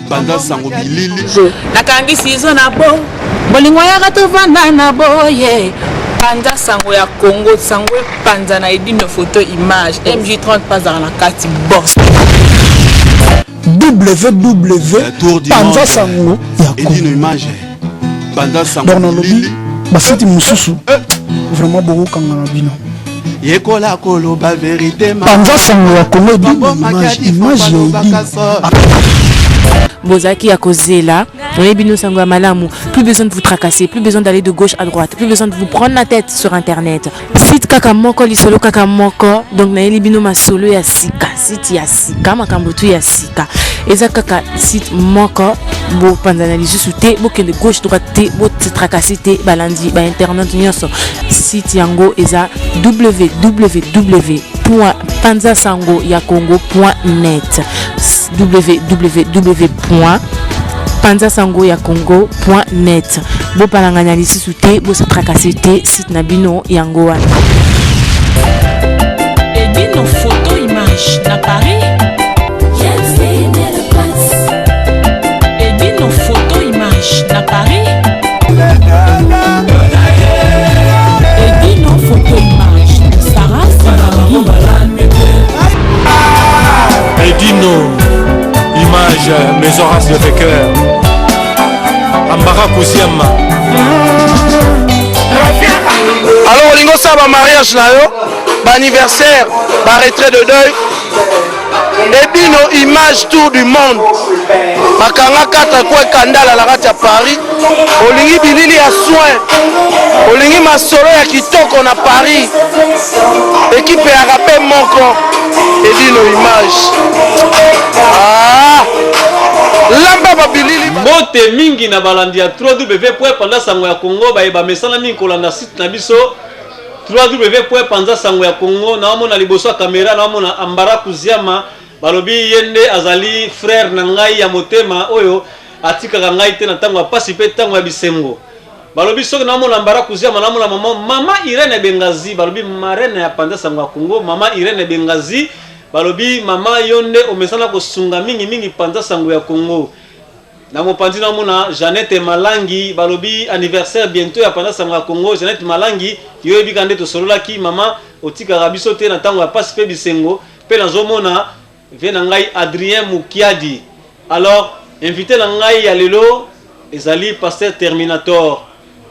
Panza sango bilili. Nakangi sizo na bo bolingo yaka tovanda na boye. Panza sango ya Congo, sango epanza na edino photo image MJ30 pazaka na kati boss. www panza sango ya Edino image. Panza sango donc nalobi bilili. basiti mosusu vraiment bokokanga na bino. Yekola koloba verite. Panza sango ya Congo, edino image, image ya edino. Bozalaki ya kozela, oyebi bino sango ya malamu. Plus besoin de vous tracasser, plus besoin d'aller de gauche à droite, plus besoin de vous prendre la tête sur internet. Site kaka moko, lisolo kaka moko. Donc nayeli bino masolo ya sika, site ya sika, makambo tu ya sika eza kaka site moko. Bopanzana lisusu te, bokende gauche droite te, botracasser te. Balandi bainternet nyonso, site yango eza www.panzasango ya congo.net, www.panzasango ya congo.net. Bopalangana lisusu te, bose tracasser te, site na bino yango wana. Edino photo image na Paris. Edino photo image na Paris. Edino photo image Sarah Sarangi. Edino, image, maison race de cœur. Ambara Kousiama. Alors olingi osala bamariage na yo, baanniversaire, baretrait de deuil, Edino image tour du monde, bakanga 4 coin kandala na kati ya Paris. Olingi bilili ya soin, olingi masolo ya kitoko na Paris, ekipe yaka mpe moko, Edino image. Ah! Lamba babilili. Mbote mingi na balandi ya 3W Panza Sango ya Congo. Bayeba mesana mingi kolanda site na biso 3W Panza Sango ya Congo. Naomona liboso ya kamera, naomona Ambara Kuziama. Balobi ye nde azali frère na ngai ya motema oyo atikaka ngai te na ntango ya pasi mpe ntango ya bisengo. Balobi soki naomona Ambara Kuziama, naomona mama Irene Bengazi. Balobi marraine ya Panza Sango ya Congo, mama Irene Bengazi. Balobi mama, yo nde omesana kosunga mingimingi Panza Sango ya Congo. Na mopanzi naomona Jeannette Malangi. Balobi anniversaire bientôt ya Panza Sango ya Congo. Jeannette Malangi, yo oyebi ka nde tosololaki, mama, otikaka biso te na ntango ya pasi mpe bisengo. Mpe nazomona vie na ngai Adrien Mukiadi. Alors invité na ngai ya lelo ezali pasteur Terminator.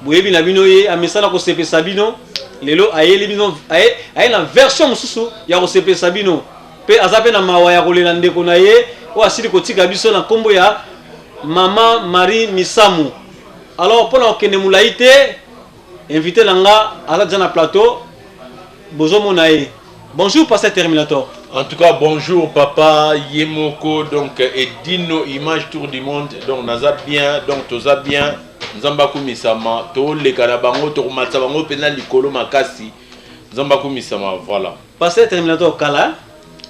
Boyebi na bino ye amesana kosepesa bino. Lelo ayeli bino aye, aye na version mosusu ya kosepesa bino, mpe aza mpe na mawa ya kolela ndeko na ye oyo asili kotika biso na nkombo ya mama Marie Misamu. Alors mpona kokende molai te, invité na nga aza deja na plateau, bozomona ye. Bonjour pasteur Terminator. En tout cas, bonjour papa Yemoko, donc Edino Image Tour du Monde, donc naza bien, donc toza bien, Nzambe akumisama, toleka na bango, tokomatisa bango mpenza likolo makasi, Nzambe akumisama, voilà. Pasteur Terminator, kala.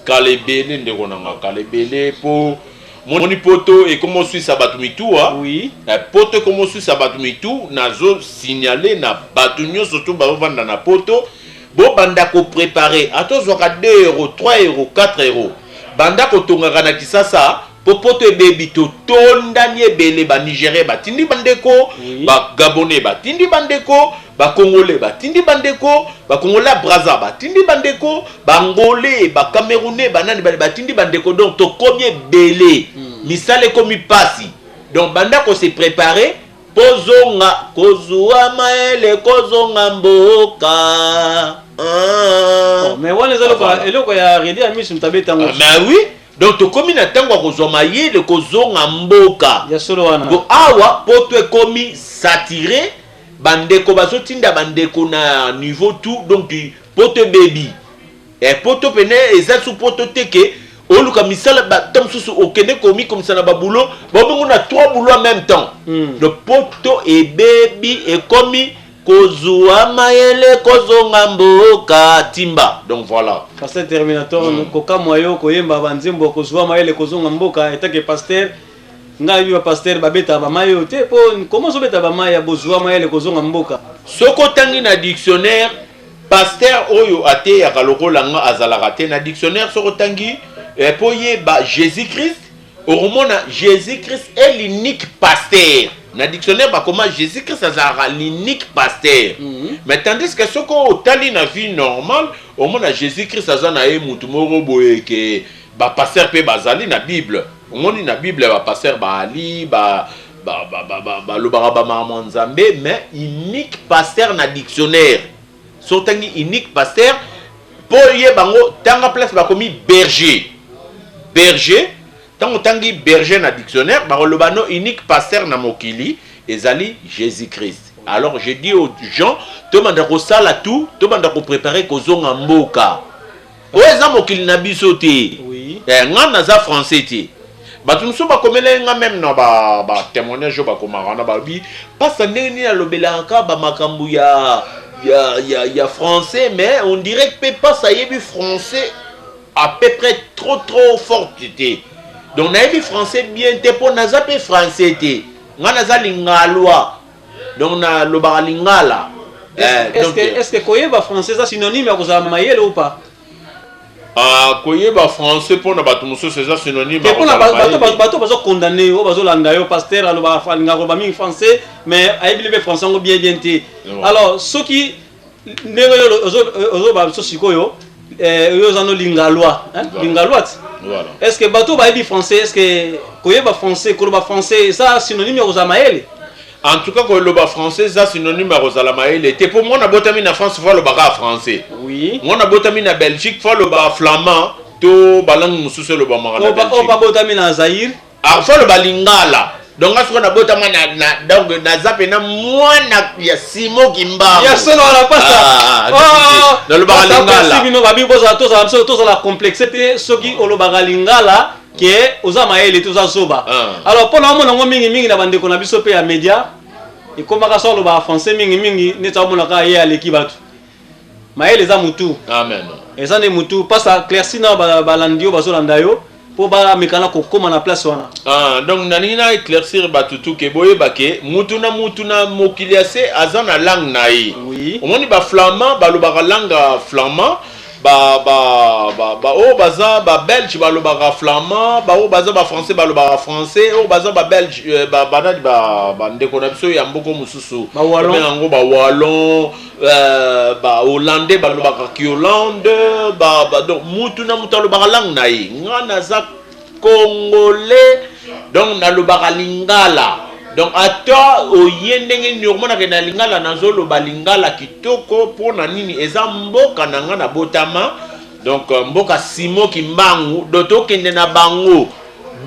Kala ebele, ndeko na nga, kala ebele, po moni poto ekoma oswisa bato mituwa. Poto ekoma oswisa bato mitu. Nazo signale na bato nyonso to bazovanda na poto, bobanda koprépare, ata ozwaka 2 euro, 3 euro, 4 euro, banda kotongaka na Kisasa, po poto ebebi, totondani ebele. Banigérien batindi bandeko, bagabonais batindi bandeko, bacongolais batindi bandeko, bacongolais ya Braza batindi bandeko, bangolais, bacamerounais, banani batindi bandeko. Donc tokomi ebele, misala ekomi pasi. Donc banda kose préparer kozonga, kozwa mayele, kozonga mboka. Ah. Oh, mais wana eza eloko ya Redi ya miso moto abetango. Ah, mais oui, donc tokomi na ntango ya kozwa mayele, kozonga mboka. Ya solo wana. Bo awa poto ekomi saturé, bandeko bazotinda bandeko na niveau tout. Donc poto ebebi, poto pene eza su poto te ke oluka misala. Ta mosusu okende komikomisa na baboulot, babengo na trois boulot en même temps. Donc poto ebebi, ekomi kozwa mayele, kozonga mboka, timba. Donc voilà. Pasteur Terminator, kokamwa yo koyemba banzembo ya kozwa mayele, kozonga mboka. Etake pasteur, ngai yebi bapasteur babetaka bamai oyo te, po koma ozobeta bamai ya bozwa mayele, kozonga mboka. Soki otangi na dictionnaire, pasteur oyo ateyaka lokola nga azalaka te na dictionnaire. Soki otangi, mpo yeba Jésus Christ. Okomona Jesus Christ est l'unique pasteur. Na dictionnaire bakoma Jesus Christ azalaka l'unique pasteur. Mais tandis que soki otali na vie normale, omona Jesus Christ aza na ye mutu moko boye ke ba pasteur pe bazali na Bible. Omoni na Bible ba pasteur baali ba balobaka ba makambo ya Nzambe mais unique pasteur na dictionnaire. Soki otangi unique pasteur po oyeba yango tanga place bakomi berger. Berger tango otangi berger na dictionnaire bakoloba no unique pasteur na mokili ezali Jesus Christ. Alors je dis aux gens tobanda kosala tout tobanda ko preparer kozonga mboka. Oyo eza mokili na biso te. Eh, nga naza français te. Bato mosusu bakomelaki nga meme na ba, ba témoignage oyo bakomaka wana balobi pasta ndenge nini alobelaka kaka ba makambo ya, ya, ya, ya français mais on dirait mpe pasta ayebi français à peu près trop trop forte te. Donc nayebi français bien te mpo naza mpe français te. Nga naza lingalwa. Donc na lobaka lingala. Eh, est-ce que, est-ce que koyeba français eza synonyme ya kozala mayele ou pas? Ah, koyeba français mpo na bato mosusu eza synonyme ya kozala mayele. Bato bazo condamner yo, bazolanda yo, pasteur alobaka alingaka koloba mingi français, mais ayebi mpe français yango bien bien te. Alors soki ndenge yo ozoba biso sikoyo, eh, yo oza no lingalwa, hein? Lingalwa ti. Voilà. Est-ce que bato bayebi français, est-ce que koyeba français, koloba français eza synonyme ya kozala mayele? En tout cas koloba français eza synonyme ya kozala mayele te po mwana abotami na France faut aloba kaka français. Oui. Mwana abotami na Belgique faut aloba flamand to ba langue mosusu elobamaka na Belgique. Oyo babotami na Zaïre. Ah, faut aloba lingala. Donc nga sikoyo nabotama na, na donc naza pena mwana ya Simon Kimbangu. Ya solo wana pasta. Ah, oh, nalobaka lingala. Bino babi bozala tozala biso tozala complexe te soki olobaka lingala ke oza mayele te oza zoba. Ah. Alors pona omona ngo mingi mingi na bandeko na biso pe ya media ekomaka so alobaka français mingi mingi neti amonaka ye aleki bato. Mayele eza mutu. Amen. Eza nde mutu pasta clairci na balandi yo bazolanda yo po bamekana kokoma na place wana. Ah, donc nalingi na éclaircir bato tu ke boyeba ke mutu na mutu na mokili ya se aza na langue na ye. Oui. Omoni ba flamand balobaka langue ya flamand ba ba ba ba oyo baza ba belge balobaka flamand ba oyo baza ba français balobaka français oyo baza ba belge euh, ba banani ba bandeko na biso ya mboko mosusu Ba wallon. babenga yango ba wallon euh, ba hollandais balobaka kihollande ba, ba donc mutu na mutu alobaka langue na ye nga naza congolais donc nalobaka lingala donc ata oye ndenge nini okomonaka na lingala nazoloba lingala kitoko mpo na nini eza mboka na nga nabotama donc euh, mboka Simon Kimbangu donc tokende na bango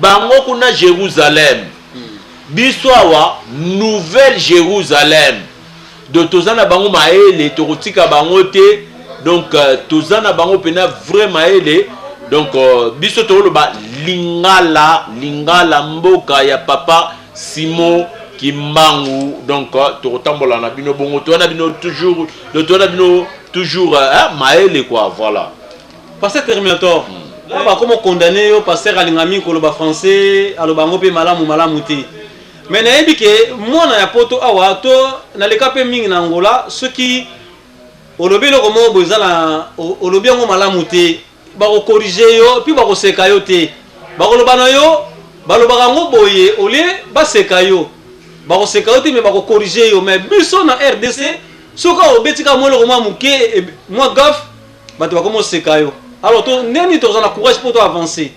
bango kuna Jérusalem biso awa nouvelle Jérusalem donc toza na bango mayele tokotika bango te donc euh, toza na bango mpena vrai mayele donc euh, biso tokoloba lingala lingala mboka ya papa Simon Kimbangu donc euh, tokotambola na bino bongo toza na bino toujours donc toza na bino toujours euh, hein, mayele quoi voilà Pasteur Terminator, mm. bakoma condamner yo pasteur alinga mingi koloba français aloba yango mpe malamu malamu te mais nayebi ke mwana ya poto awa to naleka mpe mingi na Angola soki olobi eloko moko boye eza na olobi yango malamu te bakokorige yo mpe bakoseka yo te bakoloba na yo balobaka yango boye olie baseka yo bakoseka yo te mais bakokorige yo mais biso na RDC soki obeti kaka mwa eloko mwa moke mwa gaffe bato bakomi oseka yo alors to ndenge nini tokozala na courage mpo to avancer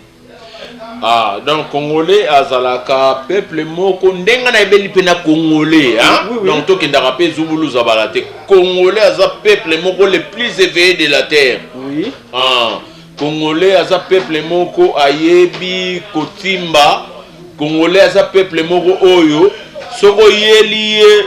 Ah, donc congolais azalaka peuple moko ndenge nayebeli mpe na congolais hein? Oui, oui. Donc tokendaka mpe zubulu zabala te congolais aza peuple moko le plus éveillé de la terre oui. ah, congolais aza peuple moko ayebi kotimba congolais aza peuple moko oyo soki oyeli ye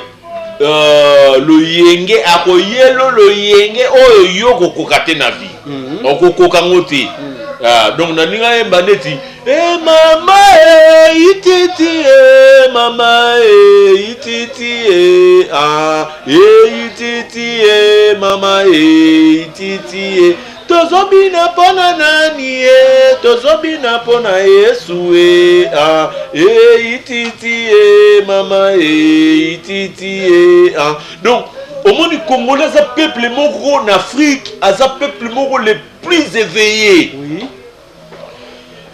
euh, loyenge akoyelo loyenge oyo yo okokoka te na vie mm -hmm. okokoka ngo te mm -hmm. ah, donc nalingi ayemba neti e mama e ititi e mama e ititi e ah, e ititi e mama e ititi e tozobina mpo na nani e tozobina mpo na Yesu e ah, e ititi e mama e ititi e ah. Donc omoni congolais aza peuple moko na Afrique aza peuple moko le plus éveillé oui.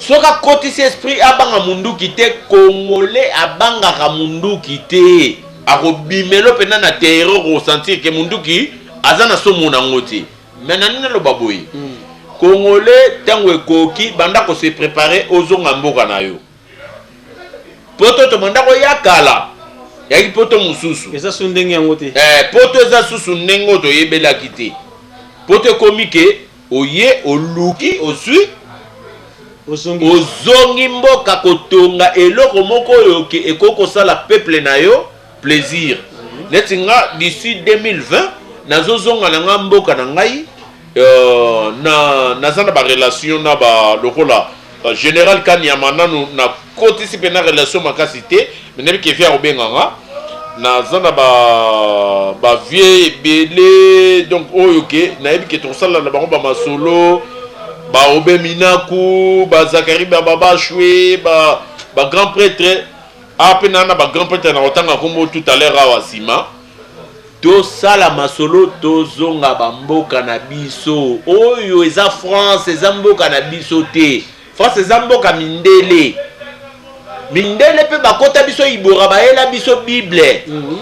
Soki akotisi esprit abanga munduki te, congolais abangaka munduki te. Akobimelo pena na terrain oko sentir que munduki aza na somo na ngo te. Mais na nini naloba boye? Congolais tango ekoki banda ko se preparer ozonga mboka na yo. Poto tobanda koya kala yaki poto mosusu. Eza su ndenge yango te. Eh, poto eza susu ndenge oyo toyebelaki te. Poto ekomi ke oye oluki ozwi ozongi mboka kotonga eloko moko oyo ke ekoki kosala peuple na yo plaisir. Neti nga d'ici 2020 nazozonga na nga mboka na ngai euh, na naza na ba relation na ba lokola euh, general Kanyama nanu nakotisi mpe na relation makasi te mais nayebi ke vie akobenga nga naza na ba ba vieux ebele donc oyo ke nayebi ke tokosala na bango ba masolo ba Obe Minaku ba Zakari ba Babashwe ba ba grand prêtre awa mpe naa na ba grand prêtre na kotanga nkombo tout à l'heure awa nsima tosala masolo tozonga ba mboka na biso oyo eza France eza mboka na biso te France eza mboka mindele mindele mpe bakota biso ibora bayela biso bible mm -hmm.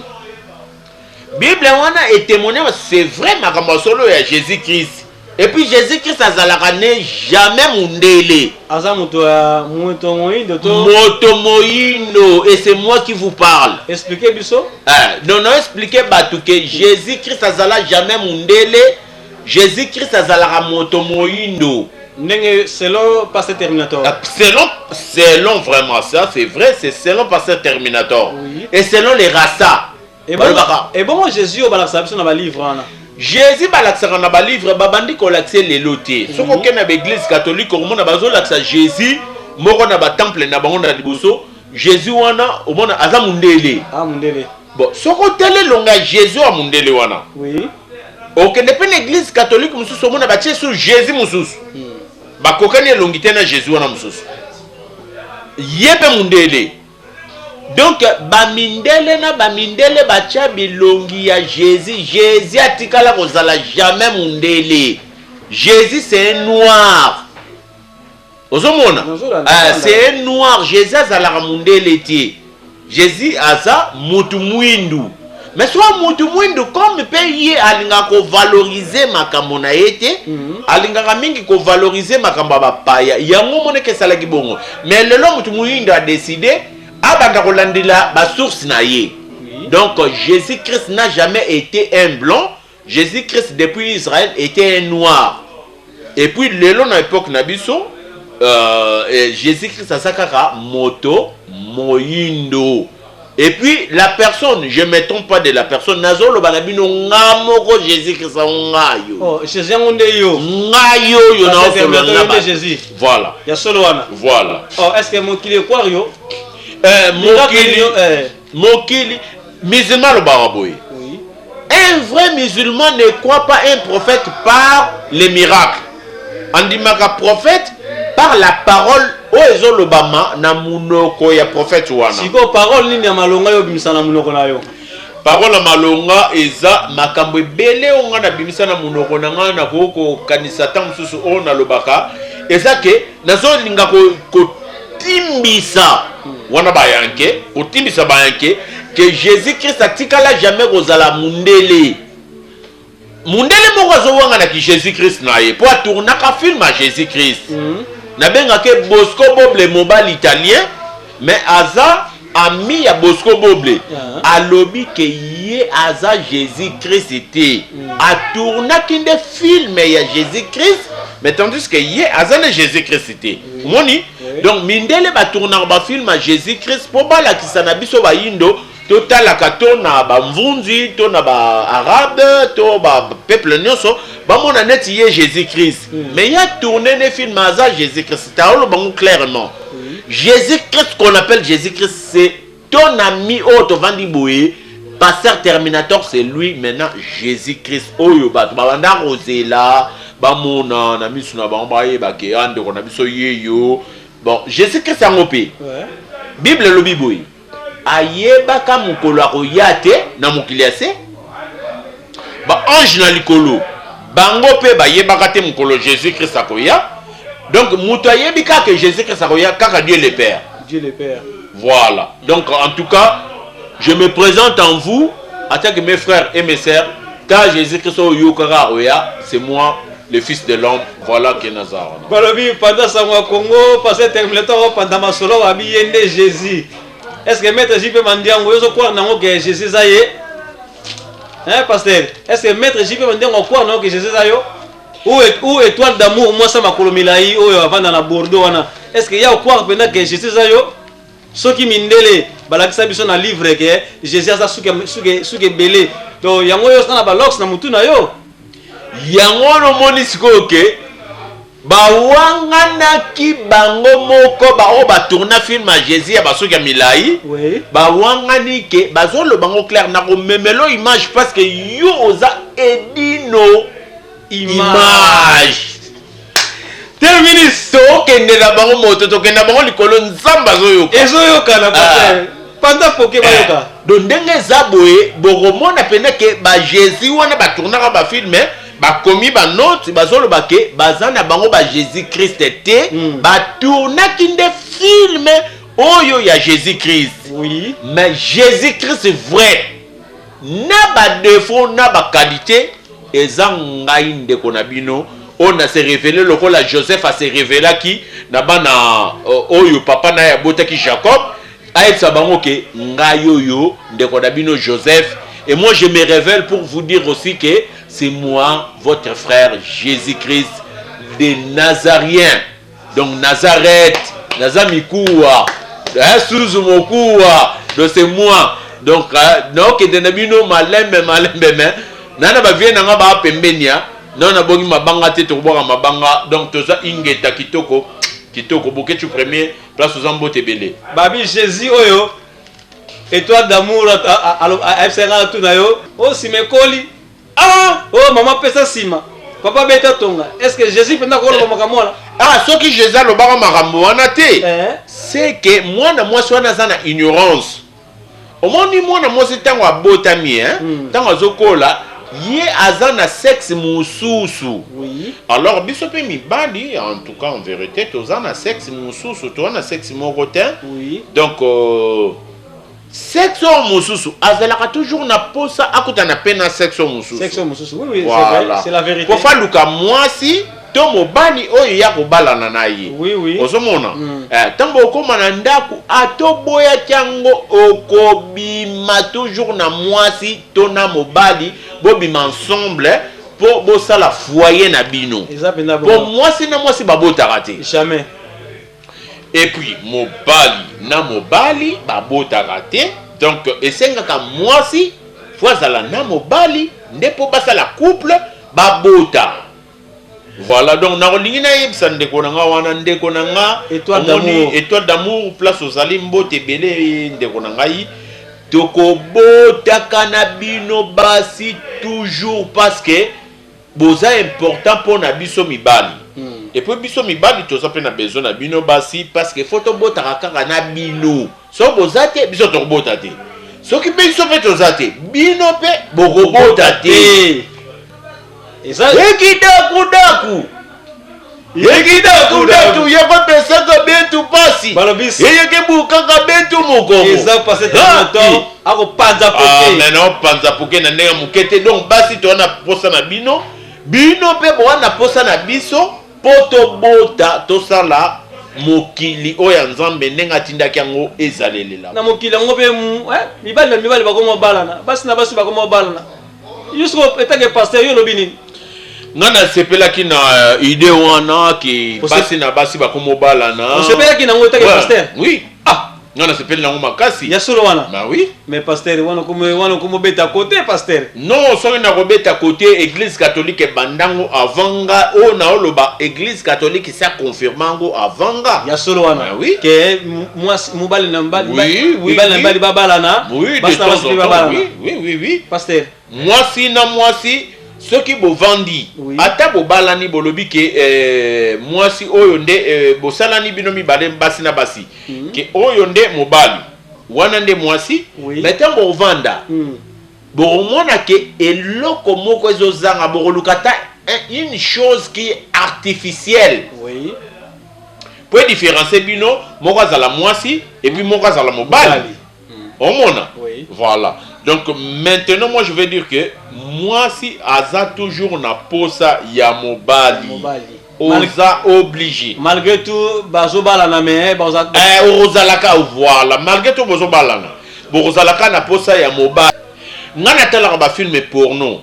bible wana etemoigne c'est vrai makambo ya solo ya jésus christ et puis jésus christ azalaka ne jamais mundele aza moto ya moto moyindo to moto moyindo et c'est moi qui vous parle expliquez biso eh, non non expliquez bato que jésus christ azala jamais mundele jésus christ azalaka moto moyindo ndenge selon pasteur terminator ah, selon selon vraiment ça c'est vrai c'est selon pasteur terminator oui. et selon les rasta balobaka ebongo jésus oyo balakisaka biso na balivre wana jésus balakisaka na balivre babandi kolakisa lelo te soki mhm. okende na baeglise catholique okomona bazolakisa jésus moko na batemple na bango na liboso jésus wana omona aza mundele ah, mundele bon soki otali elonga ya jésus ya mundele wana oui. okende mpe na eglise catholique mosusu omona batie su jésus mosusu hmm. bakokani elongi te na jésus wana mosusu ye mpe mundele donc bamindele na bamindele batya bilongi ya jésus jésus atikala kozala jamais mundele jésus c'est un noir ozomona ah, c'est un noir jésus azalaka mundele te jésus aza mutu mwindu mais soki mutu mwindu comme mpe ye alingaka kovalorize makambo na ye te mm -hmm. alingaka mingi kovalorize makambo ya bapaya yango moneke esalaki bongo mais lelo mutu moyindo adeside abanda kolandela basource na ye oui. donc jésus christ n'a jamais été un blanc jésus christ depuis israël était un noir et puis lelo na époque na biso euh, jésus christ aza kaka moto moyindo et puis la personne je me trompe pas de la personne nazoloba na bino nga moko jésus christ yango nga yo oh, jésus yango nde yo nga yo oyo naosolola nga jésus voilà ya solo wana voilà oh, est ce que mokili ekwar yo eh, mokili eh. mokili musulman alobaka boye un vrai musulman ne croit pas un prophète par les miracles andimaka prophète par la parole oyo ezolobama na munoko ya prophète wana sikoyo parole nini ya malonga yo obimisa na munoko na yo parole ya malonga eza makambo ebele oyo ngai nabimisa na monoko na ngai nakoki kokanisa ntango mosusu oyo nalobaka eza ke nazolinga kotimbisa wana bayanke kotimbisa bayanke ke jésus christ atikala jamais kozala mundele mundele moko azowangana ki jésus christ na ye mpo atournaka film ya jésus christ mm -hmm. nabengaka ye bosco boble mobali italien mais aza ami ya bosco boble uh -huh. alobi ke ye aza jésus christ te mm. atournaki nde film ya jésus christ mais tandis que ye aza nde jésus christ te omoni oui. oui. donc mindele batournaka bafilme ya jésus christ mpo balakisa na biso bayindo totalaka to na bamvunzi to na baarabe to bapeuple nyonso bamona neti ye jésus christ mm. mais ye tourne nde film aza jésus christ taoloba ngo clairement mm. jésus christ qu'on appelle jésus christ c'est ton ami oyo tovandi boye pasteur terminator c'est lui maintenant jésus christ oyo bato babanda kozela bamona na miso na bango bayeba ke a ndeko na biso yeyo bon jésus christ yango mpe bible elobi boye ayebaka mokolo akoya te na mokili ya se ba ange na likolo bango mpe bayebaka te mokolo jésus christ akoya. Donc moto ayebi kaka Jésus Christ akoya kaka Dieu le Père. Dieu le Père. Voilà. Donc en tout cas, je me présente en vous en tant que mes frères et mes sœurs. Car Jésus-Christ oyokaka akoya, c'est moi le fils de l'homme, voilà que Nazar. Balobi panza sango ya Congo, pasteur Terminator opanza masolo babi ye nde Jésus. Est-ce que maître JP Mandiango yozo croire nango que Jésus eza ye? Hein pasteur, est-ce que maître JP Mandiango croire nango que Jésus eza yo? Ou ou étoile d'amour mwasa makolo milayi oyo avanda na Bordeaux wana. Est-ce que ya croire pena que Jésus eza yo? Soki mindele balakisa biso na livre que Jésus aza suki suki suki ebele. Donc yango yo na ba locks na mutu na yo. Yango wana omoni sikoyo ke bawanganaki bango moko baoyo batourna film ya Jésus ya basuki ya milai. Oui. Bawangani ke bazoloba ngo clair na komemelo image parce que yo oza edino image. Terminus. Tokende na bango moto, tokende na bango likolo, Nzambe azoyoka. Ezoyokana pasteur. Panza poke bayoka. Donc ndenge eza boye bokomona pene ke ba Jésus wana batournaka ba film bakomi ba note bazoloba ke baza na bango ba Jésus Christ te, batournaki nde film oyo ya Jésus Christ. Oui. Mais Jésus Christ vrai na ba défaut na ba qualité eza ngai ndeko na bino oyo na se révélé lokola Joseph a se révélaki na bana oyo papa na ye abotaki Jacob, ayebisa bango ke ngai oyo ndeko na bino Joseph, et moi je me révèle pour vous dire aussi que c'est moi votre frère Jésus-Christ des Nazariens. Donc Nazareth, Nazamikuwa, Suzu Mokuwa, donc c'est moi. Donc naokende na bino malembe malembe, mais nana ba vie nanga ba pembeni ya non na bongi mabanga te tokobwaka mabanga. Donc toza ingeta kitoko kitoko boketu premier place oza mbote ebele. Babi Jésus oyo étoile d'amour ayebisaka nga tuna yo o nsima ekoli, ah oh mama pesa nsima, papa beta tonga. Est ce que Jésus mpenza akoloba makambo wana? Ah, soki Jésus alobaka makambo wana te, c'est que mwana mwasi wana aza na ignorance. Omoni mwana mwasi ntango abotami, ntango azokola ye aza na sexe mosusu. Oui. Alors biso mpe mibali, en tout cas en vérité toza na sexe mosusu, toza na sexe moko te. Oui. Donc sexe oyo mosusu azalaka toujours na posa akutana mpe na sexe oyo mosusu. Sexe oyo mosusu, oui, oui, Voilà. c'est vrai, c'est la vérité. Po faluka mwasi to mobali oyo ya kobalana na ye. Oui, oui. Ozomona ntango okóma na ndako atoboyaki yango, okobima toujours na mwasi to na mobali, bobima ensemble mpo bosala foyer na bino. Eza mpenza po bongo. Mwasi na mwasi babotaka te. Jamais. Et puis mobali na mobali babotaka te. Donc esengaka mwasi fo azala na mobali nde mpo basala couple babota. Voilà, donc nakolingi nayebisa ndeko na nga wana, ndeko na nga Étoile omoni, d'amour. Étoile d'amour, place ozali, mbote ebele ndeko na ngai. Tokobotaka na bino basi toujours parce que boza important mpo na biso mibali. Et puis biso mibali toza mpe na besoin na bino basi parce que fo tobotaka kaka na bino. Soki boza te, biso tokobota te. Soki biso mpe toza te, bino mpe bokobota te. Eza ekidakudaku ekidakudaku yakopesaka betu pasi, Balobi eyeke bukaka betu mokongo. Eza passé Terminator akopanza Ah, poke. mais naopanza poke na ndenge moke te. Donc basi toza na posa na bino, bino mpe boza na posa na biso mpo tobota, tosala mokili oyo ya Nzambe ndenge atindaki yango ezalelela. Na mokili yango mpe mibali na mibali bakoma obalana, basi na basi bakoma obalana. Jusqu'au etake pasteur, yo olobi nini? Nga nasepelaki na idée wana ke basi na basi bakoma obalana. Osepelaki nango etake Ouais. pasteur? Oui. Ah. Nga nasepeli nango makasi. Ya solo wana? Bah oui. Mais pasteur wana komo wana komobeta côté pasteur. Non, soki nakobeta côté, église catholique ebandango avant nga. Oyo naoloba, église catholique sa confirme yango avant nga. Ya solo wana? Bah oui. Ke mwasi mobali na mobali, Oui, mibali na oui. mibali babalana, Oui, de basi na temps basi en mpe temps, babalana. oui. Pasteur. Mwasi na mwasi, soki bovandi, ata bobalani, bolobi ke mwasi oyo nde bosalani bino mibale basi na basi, ke oyo nde mobali, wana nde mwasi. Mais ntango ovanda, bokomona ke eloko moko ezozanga, bokoluka ata une chose qui est artificielle. Oui. Po e différencier bino, moko azala mwasi et puis moko azala mobali. Omona? Oui. Voilà. Donc maintenant moi je vais dire que mwasi aza toujours na posa ya mobali. Mobali. Oza obligé. Malgré tout bazobalana mais baza Eh, ozalaka voilà, malgré tout bozobalana. Bozalaka na posa ya mobali. Nga natalaka ba film porno.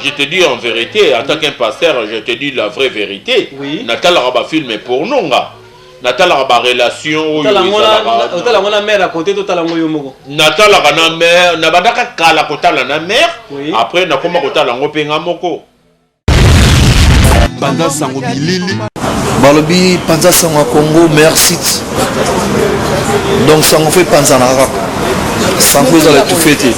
Je te dis en vérité, en tant qu'un pasteur, je te dis la vraie vérité. Oui. Natalaka ba film porno nga. Natalaka ba relation oyo ezalaka. Otala ngo na mère à côté, totala ngo yo moko. Natalaka na mère, nabandaka kala kotala na mère. Oui. Après nakoma kotala yango mpe nga moko. Panza sango bilili. Balobi panza sango ya Congo meilleur site. Donc sango fo epanzanaka kaka. Sango ezala étouffé te.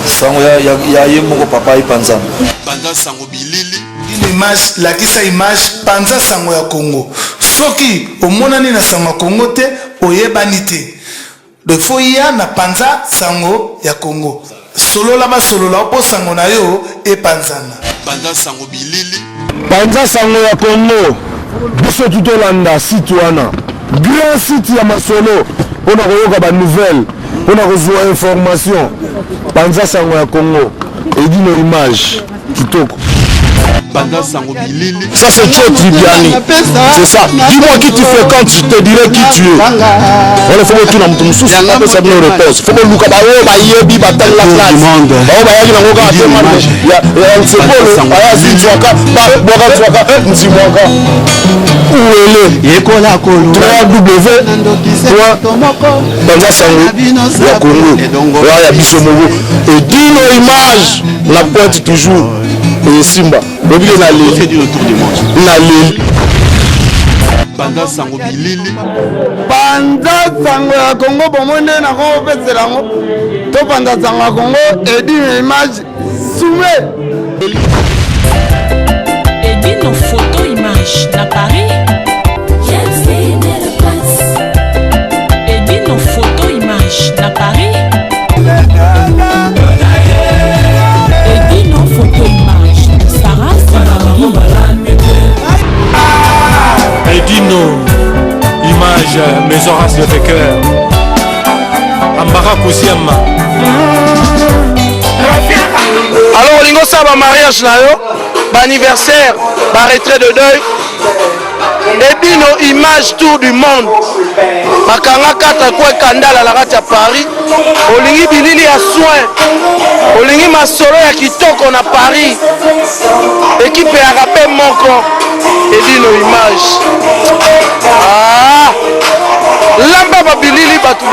Sango ya, ya, ya ye moko papa epanzana. Panza sango bilili. Une image, lakisa image, panza sango ya Congo. Soki omonani na sango ya Congo te, oyebani te. Donc faut ya na panza sango ya Congo. Solola basolola mpo sango na yo epanzana. Panza sango bilili. Panza sango ya Congo. Biso tu tolanda site wana. Grand site ya masolo mpona koyoka ba nouvelle, mpona kozwa information. Panza sango ya Congo. Edino image kitoko. Panza sango bilili. Ça c'est Tcho Tribiani. C'est ça. Dis-moi qui tu fréquentes, je te dirai qui tu es. Voilà, faut que tu moto mosusu apesa bino réponse. Faut boluka baoyo bayebi batangela classe. Baoyo bayaki nango kaka te ya ya nsepolo aya azwi nzwaka bwaka nzwaka nzibwaka. Uele. Yekola kolo. 3W. Banza sango ya Congo. Oya ya biso moko. Edino image la pointe toujours. Esimba. Obike na leli. Na leli. Panza sango bilili. Panza sango ya Congo bomoi nde nakopesela yango. To panza sango ya Congo edino image soumet. Edino photo image na Paris. Edino photo image na Paris. Edino photo image Sarah Sarah. Edino, image, maison race de cœur. Ambara Kousiama. Alors olingi osala ba mariage na yo, ba anniversaire, ba retrait de deuil, Edino image tour du monde bakanga 4 coin kandala na kati ya Paris. Olingi bilili ya soin, olingi masolo ya kitoko na Paris, ekipe ya rape moko Edino image. Ah, lamba ba bilili bato